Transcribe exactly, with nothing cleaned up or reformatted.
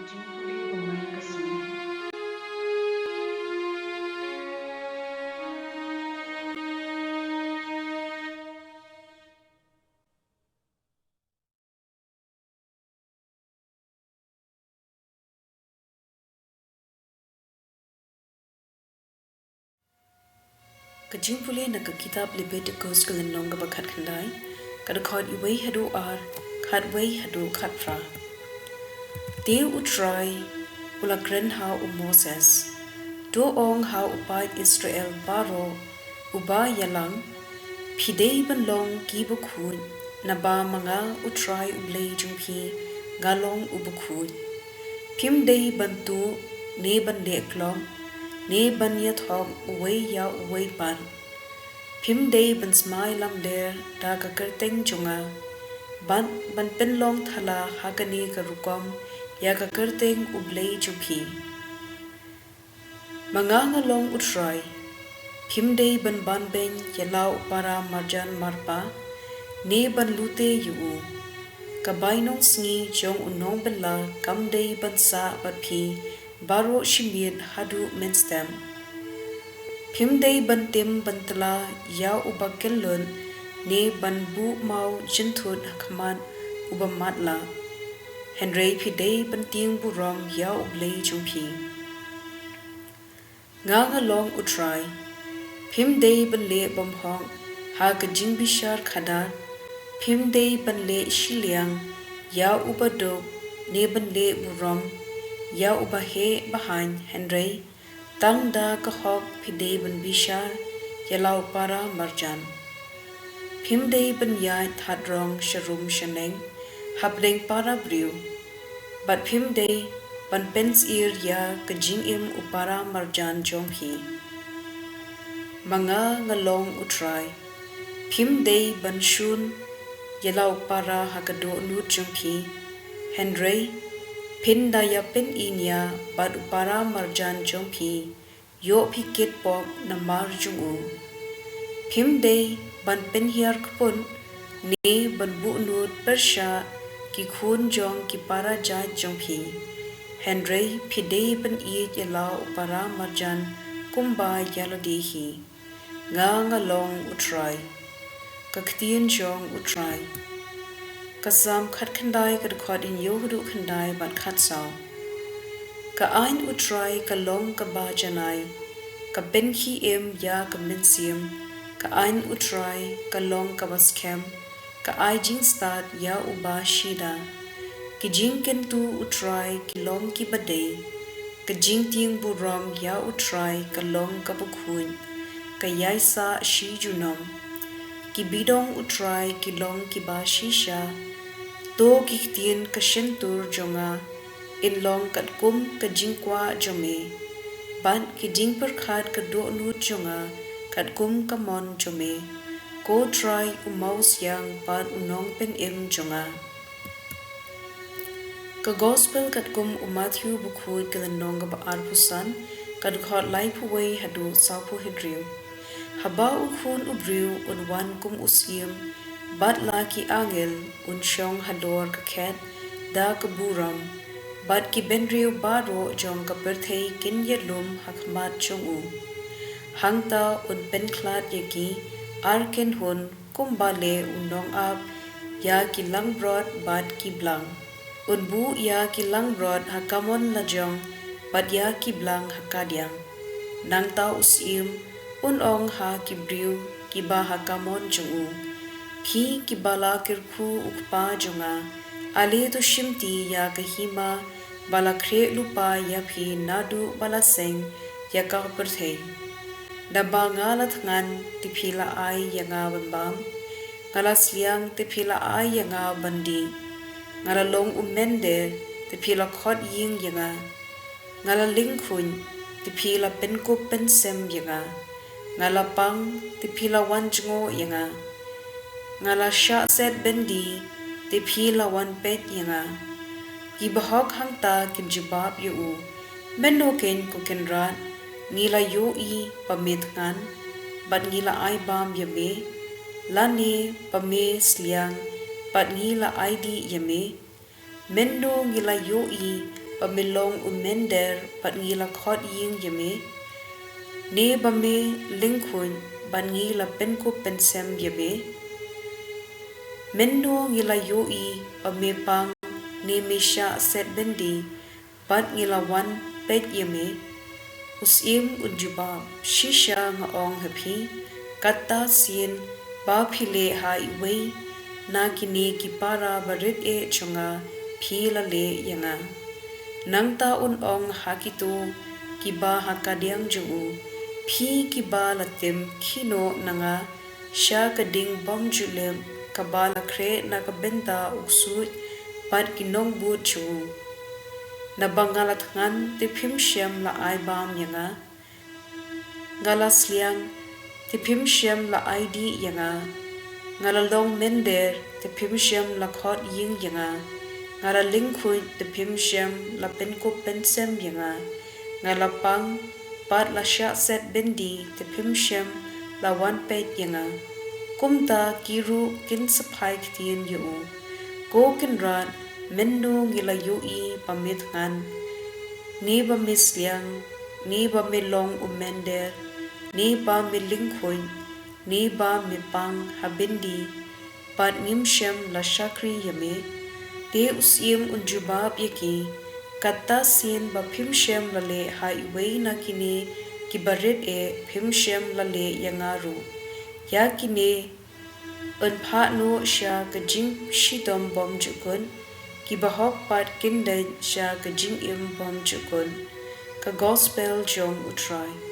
Jingpule ba man ka sngi. Ka jingpule na ka kitab Lebitikos ka lynnong kaba khatkhyndai, ka dkhot uwei haduh ar, khatwei haduh khatphra. Te U Trai u la kren ha u Moses, to ong ha u paid Israel baroh uba ïalang, phi dei ban long ki bakhuid, naba ma nga U Trai U Blei jong phi nga long u bakhuid. Phim dei ban tuh, ne ban leh klop, ne ban ïathoh uwei ïa uwei pat. Phim dei ban smai lamler da ka kyrteng jong nga, bad ban pynlong thala ha kane ka rukom ïa ka kyrteng U Blei jong phi. Ma nga nga long U Trai. Phim dei ban banbeiñ ïa la u para marjan marpa, ne ban lute ïa u. Ka bainong sngi jong u nongbylla kam dei ban sah bad phi baroh shi miet haduh mynstep. Phim dei ban tim ban tla ïa uba kyllut, ne ban buh maw jynthut ha khmat uba matlah. Hynrei phi dei ban tieng burom ïa U Blei jong phi. Nga nga long U Trai. Phim dei ban leh bymhok ha ka jingbishar khadar. Phim dei ban leh shiliang ïa uba duk, ne ban leh burom ïa uba heh bahan, hynrei tang da ka hok phi dei ban bishar ïa la u para marjan. Phim dei ban ïaid thad rong sharum shaneng hapdeng para briew, bad phim dei ban pynsyier ïa ka jingim u para marjan jong phi. Ma nga nga long U Trai. Phim dei ban shun ïa la u para ha ka dohnud jong phi, hynrei phin da ïa pyni nia bad u para marjan jong phi, ïoh phi kit pop namar jong u. Phim dei ban pynhiar kput, ne ban buhnud pyrshah ki khun jong ki para jait jong phi, hynrei phi dei ban ïeit ïa la u para marjan kumba ïa lade hi. Nga nga long U Trai. Ka ktien jong U Trai. Ka Salm khatkhyndai, ka dkhot hynñiew haduh khyndai bad khatsaw. Ka aiñ U Trai ka long kaba janai, ka pynkhie im ïa ka mynsiem. Ka aiñ U Trai ka long kaba skhem, ka ai jingstad ïa uba shida. Ki jingkyntu U Trai ki long kiba dei. Ka jingtieng burom ïa U Trai ka long kaba khuid, ka ïaisah shi junom. Ki bidong U Trai ki long kiba shisha. To ki ktien ka shyntur jong nga in long katkum ka jingkwah jong me, bad ki jingpyrkhat ka dohnud jong nga katkum ka mon jong me, ko Trai u mawsiang bad u nongpynim jong nga. Ka Gospel katkum u Matthew bakhuid, ka lynnong kaba arphew san, ka dkhot laiphew wei haduh sawphew hynriew. Haba u Khun u Briew un wan kum u syiem, bad la ki angel un shong halor ka khet da ka burom, bad ki bynriew baroh jong ka pyrthei kin ïalum ha khmat jong u. Hangta un pynkhlad ïa ki ar kynhun kumba leh u nongap ïa ki langbrot bad ki blang. Un buh ïa ki langbrot ha kamon lajong, bad ïa ki blang ha kadiang. Nangta u syiem un ong ha ki briew kiba ha kamon jong u, phi kiba la kyrkhu u Kpa jong nga, ale to shimti ïa ka hima ba la khreh lypa ïa phi naduh ba la seng ïa ka pyrthei. Naba nga la thngan, te phi la ai ïa nga ban bam. Nga la sliang, te phi la ai ïa nga ban dih. Nga la long u mynder, te phi la khot ïing ïa nga. Nga la lyngkhuid, te phi la pynkup pynsem ïa nga. Nga la pang, te phi la wan jngoh ïa nga. Nga la shah set byndi, te phi la wan peit ïa nga. Ki bahok hangta kin jubab ïa u, mynno keiñ ko Kynrad, ngi la ïohi ba me thngan, bad ngi la ai bam ïa me, lane ba me sliang, bad ngi la ai dih ïa me? Mynno ngi la ïohi ba me long u mynder bad ngi la khot ïing ïa me, ne ba me lyngkhuid bad ngi la pynkup pynsem ïa me? Mynno ngi la ïohi ba me pang ne me shah set byndi bad ngi la wan peit ïa me? U syiem un jubab, shisha nga ong ha phi, katta sien ba phi leh ha iwei na kine ki para barit eh jong nga, phi la leh ïa nga. Nangta un ong ha kito kiba ha kadiang jong u, phi kiba la tim khih noh na nga sha ka ding bymjulip kaba la khreh na ka bynta u ksuid bad ki nongbud jong u. Naba nga la thngan te phim shym la ai bam ïa nga, nga la sliang te phim shym la ai dih ïa nga, nga la long mynder te phim shym la khot ïing ïa nga, nga la lyngkhuid te phim shym la pynkup pynsem ïa nga, nga la pang bad la shah set byndi te phim shym la wan peit ïa nga. Kumta ki ruh kin sa phai ktien ïa u, ko Kynrad, mynno ngi la ïohi ba me thngan, ne ba me sliang, ne ba me long u mynder, ne ba me lyngkhuid, ne ba me pang ha byndi, bad ngim shym la shakri ïa me? Te u syiem un jubab ïa ki, katta sien ba phim shym la leh ha iwei na kine ki barit eh, phim shym la leh ïa nga ruh. Ïa kine yn phah noh sha ka jingshitom bymjukut, ki bahok pat kin dait sha ka jingim bymjukut. Ka Gospel jong U Trai.